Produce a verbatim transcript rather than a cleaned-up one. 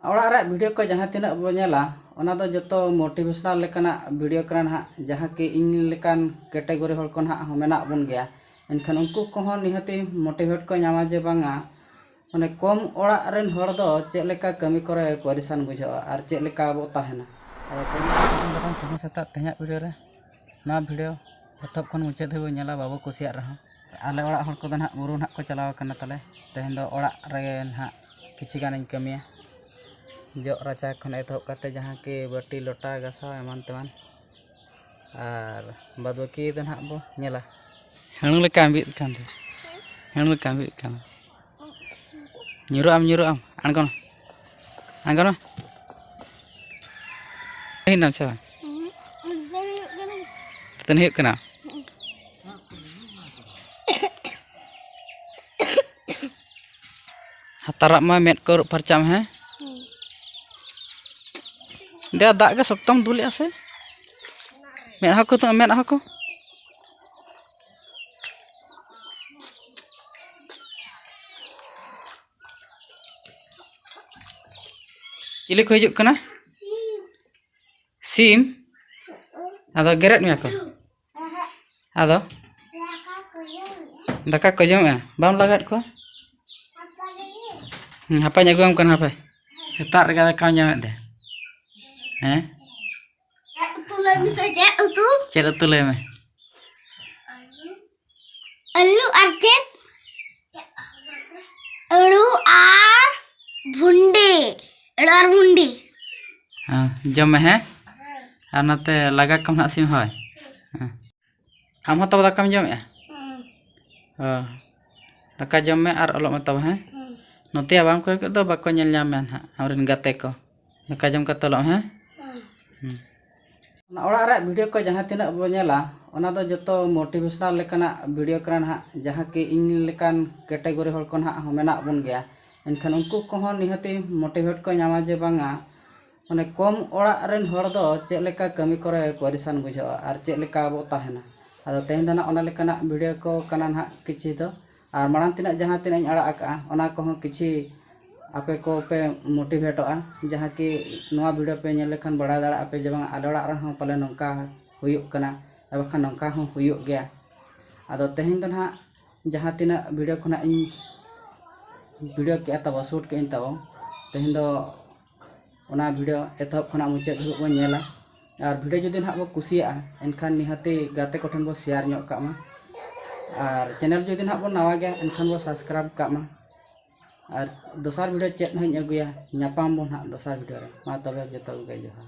ᱚᱲᱟᱜ ᱨᱮᱭᱟᱜ ᱵᱷᱤᱰᱤᱭᱳ ᱠᱚ ᱡᱟᱦᱟᱸ ᱛᱤᱱᱟᱹᱜ ᱵᱚ ᱧᱮᱞᱟ, ᱚᱱᱟ ᱫᱚ ᱡᱚᱛᱚ ᱢᱳᱴᱤᱵᱷᱮᱥᱚᱱᱟᱞ ᱞᱮᱠᱟᱱᱟᱜ ᱵᱷᱤᱰᱤᱭᱳ ᱠᱟᱱᱟ ᱱᱟᱦᱟᱜ, ᱡᱟᱦᱟᱸ ᱠᱤ ᱤᱧ ᱞᱮᱠᱟᱱ ᱠᱮᱴᱮᱜᱚᱨᱤ ᱦᱚᱲ ᱠᱚ ᱱᱟᱦᱟᱜ ᱦᱚᱸ ᱢᱮᱱᱟᱜ ᱵᱚᱱ ᱜᱮᱭᱟ᱾ ᱮᱱᱠᱷᱟᱱ ᱩᱱᱠᱩ ᱠᱚᱦᱚᱸ ᱱᱤᱦᱟᱹᱛᱤ ᱢᱳᱴᱤᱵᱷᱮᱴ ᱠᱚ ᱧᱟᱢᱟ ᱡᱮ ᱵᱟᱝᱟ, ᱢᱟᱱᱮ ᱠᱚᱢ ᱚᱲᱟᱜ ᱨᱮᱱ ᱦᱚᱲ ᱫᱚ ᱪᱮᱫ ᱞᱮᱠᱟ ᱠᱟᱹᱢᱤ ᱠᱚᱨᱮ ᱯᱚᱨᱤᱥᱟᱱ ᱵᱩᱡᱷᱟᱹᱜᱼᱟ ᱟᱨ ᱪᱮᱫ ᱞᱮᱠᱟ ᱟᱵᱚ ᱛᱟᱦᱮᱱᱟ᱾ ᱟᱫᱚ ᱛᱮᱦᱮᱧ ᱥᱟᱹᱜᱩᱱ ᱥᱮᱛᱟᱜ ᱛᱮᱦᱮᱧᱟᱜ ᱵᱷᱤᱰᱤᱭᱳ ᱨᱮ, ᱱᱚᱣᱟ ᱵᱷᱤᱰᱤᱭᱳ ᱮᱛᱚᱦᱚᱵ ᱠᱷᱚᱱ ᱢᱩᱪᱟᱹᱫ ᱫᱷᱟᱹᱵᱤᱡ ᱵᱚᱱ ᱧᱮᱞᱟ, ᱵᱟᱵᱚ ᱠᱩᱥᱤᱭᱟᱜ ᱨᱮᱦᱚᱸ᱾ ᱟᱞᱮ ᱚᱲᱟᱜ ᱦᱚᱲ ᱠᱚᱫᱚ ᱱᱟᱦᱟᱜ ᱵᱩᱨᱩ ᱱᱟᱦᱟᱜ ᱠᱚ ᱪᱟᱞᱟᱣ ᱟᱠᱟᱱᱟ ᱛᱟᱞᱮ᱾ ᱛᱮᱦᱮᱧ ᱫᱚ ᱚᱲᱟᱜ ᱨᱮᱜᱮ ᱱᱟᱦᱟᱜ ᱠᱤᱪᱷᱩ ᱜᱟᱱᱤᱧ ᱠᱟᱹᱢᱤᱭᱟ, ᱡᱚᱜ ᱨᱟᱪᱟ ᱠᱷᱚᱱ ᱮᱛᱚᱦᱚᱵ ᱠᱟᱛᱮ ᱡᱟᱦᱟᱸ ᱠᱤ ᱵᱟᱹᱴᱤ ᱞᱚᱴᱟ ᱜᱟᱥᱟᱣ ᱮᱢᱟᱱ ᱛᱮᱢᱟᱱ, ᱟᱨ ᱵᱟᱫ ᱵᱟᱹᱠᱤ ᱫᱚ ᱱᱟᱦᱟᱜ ᱵᱚ ᱧᱮᱞᱟ᱾ ᱦᱮᱬᱩ ᱞᱮᱠᱟ ᱟᱢᱵᱤᱜ ᱠᱟᱱ ᱫᱚ, ᱦᱮᱬᱩ ᱞᱮᱠᱟ ᱟᱢᱵᱤᱜ ᱠᱟᱱ ᱫᱚ᱾ ᱧᱩᱨᱩᱜ ᱟᱢ, ᱧᱩᱨᱩᱜ ᱟᱢ, ᱟᱬᱜᱚᱱ, ᱟᱬᱜᱚᱱ ᱢᱮ᱾ ᱦᱩᱭᱱᱟᱢ ᱥᱮ ᱵᱟᱝ? ᱫᱟᱹᱛᱟᱹᱱᱤ ᱦᱩᱭᱩᱜ ᱠᱟᱱᱟ᱾ ᱦᱟᱛᱟᱨᱟᱜ ᱢᱟ ᱢᱮᱫ ᱠᱚ ᱟᱹᱨᱩᱵ ᱯᱷᱟᱨᱪᱟᱜ ᱢᱮ, ᱦᱮᱸ? ᱫᱮ, ᱫᱟᱜ ᱜᱮ ᱥᱚᱠᱛᱚᱢ ᱫᱩᱞᱮᱜᱼᱟ ᱥᱮ? ᱢᱮᱫᱦᱟ ᱠᱚ ᱛᱚ, ᱢᱮᱫᱦᱟ ᱠᱚ᱾ ᱪᱤᱞᱤ ᱠᱚ ᱦᱤᱡᱩᱜ ᱠᱟᱱᱟ? ᱥᱤᱢ? ᱟᱫᱚ ᱜᱮᱨᱮᱫ ᱢᱮᱭᱟ ᱠᱚ? ᱟᱫᱚ ᱫᱟᱠᱟ ᱠᱚ ᱡᱚᱢᱮᱜᱼᱟ? ᱵᱟᱢ ᱞᱟᱜᱟᱫ ᱠᱚᱣᱟ? ᱦᱩᱸ, ᱦᱟᱯᱟᱧ ᱟᱹᱜᱩᱣᱟᱢ ᱠᱟᱱᱟ, ᱦᱟᱯᱮ᱾ ᱥᱮᱛᱟᱜ ᱨᱮᱜᱮ ᱫᱟᱠᱟᱢ ᱡᱚᱢᱮᱫ ᱫᱚ᱾ ᱦᱮᱸ? ᱪᱮᱫ ᱩᱛᱩ ᱞᱟᱹᱭ ᱢᱮᱥᱮ, ᱪᱮᱫ ᱩᱛᱩ? ᱪᱮᱫ ᱩᱛᱩ ᱞᱟᱹᱭ ᱢᱮ? ᱟᱹᱞᱩ ᱟᱨ ᱪᱮᱫ? ᱟᱹᱲᱩ ᱟᱨ ᱵᱷᱩᱱᱰᱤ᱾ ᱟᱹᱲᱩ ᱟᱨ ᱵᱷᱩᱱᱰᱤ᱾ ᱦᱮᱸ, ᱡᱚᱢ ᱢᱮ, ᱦᱮᱸ? ᱟᱨ ᱱᱚᱛᱮ ᱞᱟᱜᱟ ᱠᱚᱢ ᱱᱟᱜ ᱥᱤᱢ, ᱦᱳᱭ᱾ ᱦᱮᱸ᱾ ᱟᱢ ᱦᱚᱸ ᱛᱚᱵᱮ ᱫᱟᱠᱟᱢ ᱡᱚᱢᱮᱜᱼᱟ? ᱦᱮᱸ᱾ ᱚ᱾ ᱫᱟᱠᱟ ᱡᱚᱢ ᱢᱮ ᱟᱨ ᱚᱞᱚᱜ ᱢᱮ ᱛᱚᱵᱮ, ᱦᱮᱸ? ᱦᱮᱸ᱾ ᱱᱚᱛᱮᱭᱟ ᱵᱟᱢ ᱠᱚᱭᱚᱜ ᱠᱮᱫ ᱫᱚ, ᱵᱟᱠᱚ ᱧᱮᱞ ᱧᱟᱢ ᱢᱮᱭᱟ ᱱᱟᱦᱟᱜ ᱟᱢᱨᱮᱱ ᱜᱟᱛᱮ ᱠᱚ᱾ ᱫᱟᱠᱟ ᱡᱚᱢ ᱠᱟᱛᱮ ᱚᱞᱚᱜ ᱢᱮ, ᱦᱮᱸ? ᱦᱮᱸ᱾ ᱦᱮᱸ᱾ ᱚᱱᱟ ᱚᱲᱟᱜ ᱨᱮᱭᱟᱜ ᱵᱷᱤᱰᱤᱭᱳ ᱠᱚ ᱡᱟᱦᱟᱸ ᱛᱤᱱᱟᱹᱜ ᱵᱚ ᱧᱮᱞᱟ, ᱚᱱᱟ ᱫᱚ ᱡᱚᱛᱚ ᱢᱳᱴᱤᱵᱷᱮᱥᱚᱱᱟᱞ ᱞᱮᱠᱟᱱᱟᱜ ᱵᱷᱤᱰᱤᱭᱳ ᱠᱟᱱᱟ ᱱᱟᱦᱟᱜ, ᱡᱟᱦᱟᱸ ᱠᱤ ᱤᱧ ᱞᱮᱠᱟᱱ ᱠᱮᱴᱮᱜᱚᱨᱤ ᱦᱚᱲ ᱠᱚ ᱱᱟᱦᱟᱜ ᱦᱚᱸ ᱢᱮᱱᱟᱜ ᱵᱚᱱ ᱜᱮᱭᱟ᱾ ᱮᱱᱠᱷᱟᱱ ᱩᱱᱠᱩ ᱠᱚᱦᱚᱸ ᱱᱤᱦᱟᱹᱛᱤ ᱢᱳᱴᱤᱵᱷᱮᱴ ᱠᱚ ᱧᱟᱢᱟ ᱡᱮ ᱵᱟᱝᱟ, ᱢᱟᱱᱮ ᱠᱚᱢ ᱚᱲᱟᱜ ᱨᱮᱱ ᱦᱚᱲ ᱫᱚ ᱪᱮᱫ ᱞᱮᱠᱟ ᱠᱟᱹᱢᱤ ᱠᱚᱨᱮ ᱯᱚᱨᱤᱥᱟᱱ ᱵᱩᱡᱷᱟᱹᱜᱼᱟ ᱟᱨ ᱪᱮᱫ ᱞᱮᱠᱟ ᱵᱚ ᱛᱟᱦᱮᱱᱟ᱾ ᱟᱫᱚ ᱛᱮᱦᱮᱧ ᱫᱚ ᱱᱟᱦᱟᱜ ᱚᱱᱟ ᱞᱮᱠᱟᱱᱟᱜ ᱵᱷᱤᱰᱤᱭᱳ ᱠᱚ ᱠᱟᱱᱟ ᱱᱟᱦᱟᱜ ᱠᱤᱪᱷᱤ ᱫᱚ, ᱟᱨ ᱢᱟᱲᱟᱝ ᱛᱮᱱᱟᱜ ᱡᱟᱦᱟᱸ ᱛᱤᱱᱟᱹᱜ ᱤᱧ ᱟᱲᱟᱜ ᱟᱠᱟᱜᱼᱟ, ᱚᱱᱟ ᱠᱚᱦᱚᱸ ᱠᱤᱪᱷᱤ ᱟᱯᱮ ᱠᱚ ᱯᱮ ᱢᱳᱴᱤᱵᱷᱮᱴᱚᱜᱼᱟ, ᱡᱟᱦᱟᱸ ᱠᱤ ᱱᱚᱣᱟ ᱵᱷᱤᱰᱤᱭᱳ ᱯᱮ ᱧᱮᱞ ᱞᱮᱠᱷᱟᱱ ᱵᱟᱲᱟᱭ ᱫᱟᱲᱮᱭᱟᱜᱼᱟ ᱯᱮ ᱡᱮ ᱵᱟᱝ ᱟᱞᱮ ᱚᱲᱟᱜ ᱨᱮᱦᱚᱸ ᱯᱟᱞᱮ ᱱᱚᱝᱠᱟ ᱦᱩᱭᱩᱜ ᱠᱟᱱᱟ, ᱟᱨ ᱵᱟᱠᱷᱟᱱ ᱱᱚᱝᱠᱟ ᱦᱚᱸ ᱦᱩᱭᱩᱜ ᱜᱮᱭᱟ᱾ ᱟᱫᱚ ᱛᱮᱦᱮᱧ ᱫᱚ ᱱᱟᱦᱟᱜ ᱡᱟᱦᱟᱸ ᱛᱤᱱᱟᱹᱜ ᱵᱷᱤᱰᱤᱭᱳ ᱠᱷᱚᱱᱟᱜ ᱤᱧ ᱵᱷᱤᱰᱤᱭᱳ ᱠᱮᱜᱼᱟ ᱛᱟᱵᱚ, ᱥᱩᱴ ᱠᱮᱜᱼᱟᱹᱧ ᱛᱟᱵᱚ, ᱛᱮᱦᱮᱧ ᱫᱚ ᱚᱱᱟ ᱵᱷᱤᱰᱤᱭᱳ ᱮᱛᱚᱦᱚᱵ ᱠᱷᱚᱱᱟᱜ ᱢᱩᱪᱟᱹᱫ ᱫᱷᱟᱹᱵᱤᱡ ᱵᱚᱱ ᱧᱮᱞᱟ᱾ ᱟᱨ ᱵᱷᱤᱰᱤᱭᱳ ᱡᱩᱫᱤ ᱱᱟᱦᱟᱜ ᱵᱚ ᱠᱩᱥᱤᱭᱟᱜᱼᱟ, ᱮᱱᱠᱷᱟᱱ ᱱᱤᱦᱟᱹᱛᱤ ᱜᱟᱛᱮ ᱠᱚᱴᱷᱮᱱ ᱵᱚ ᱥᱮᱭᱟᱨ ᱧᱚᱜ ᱠᱟᱜ ᱢᱟ᱾ ᱟᱨ ᱪᱮᱱᱮᱞ ᱡᱩᱫᱤ ᱱᱟᱦᱟᱜ ᱵᱚ ᱱᱟᱣᱟ ᱜᱮᱭᱟ, ᱮᱱᱠᱷᱟᱱ ᱵᱚ ᱥᱟᱵᱥᱠᱨᱟᱭᱤᱵᱽ ᱠᱟᱜ ᱢᱟ᱾ ᱟᱨ ᱫᱚᱥᱟᱨ ᱵᱷᱤᱰᱤᱭᱳ ᱪᱮᱫ ᱦᱚᱸᱧ ᱟᱹᱜᱩᱭᱟ, ᱧᱟᱯᱟᱢ ᱵᱚ ᱱᱟᱦᱟᱜ ᱫᱚᱥᱟᱨ ᱵᱷᱤᱰᱤᱭᱳ ᱨᱮ᱾ ᱢᱟ ᱛᱚᱵᱮ ᱡᱚᱛᱚ ᱠᱚᱜᱮ ᱡᱚᱦᱟᱨ᱾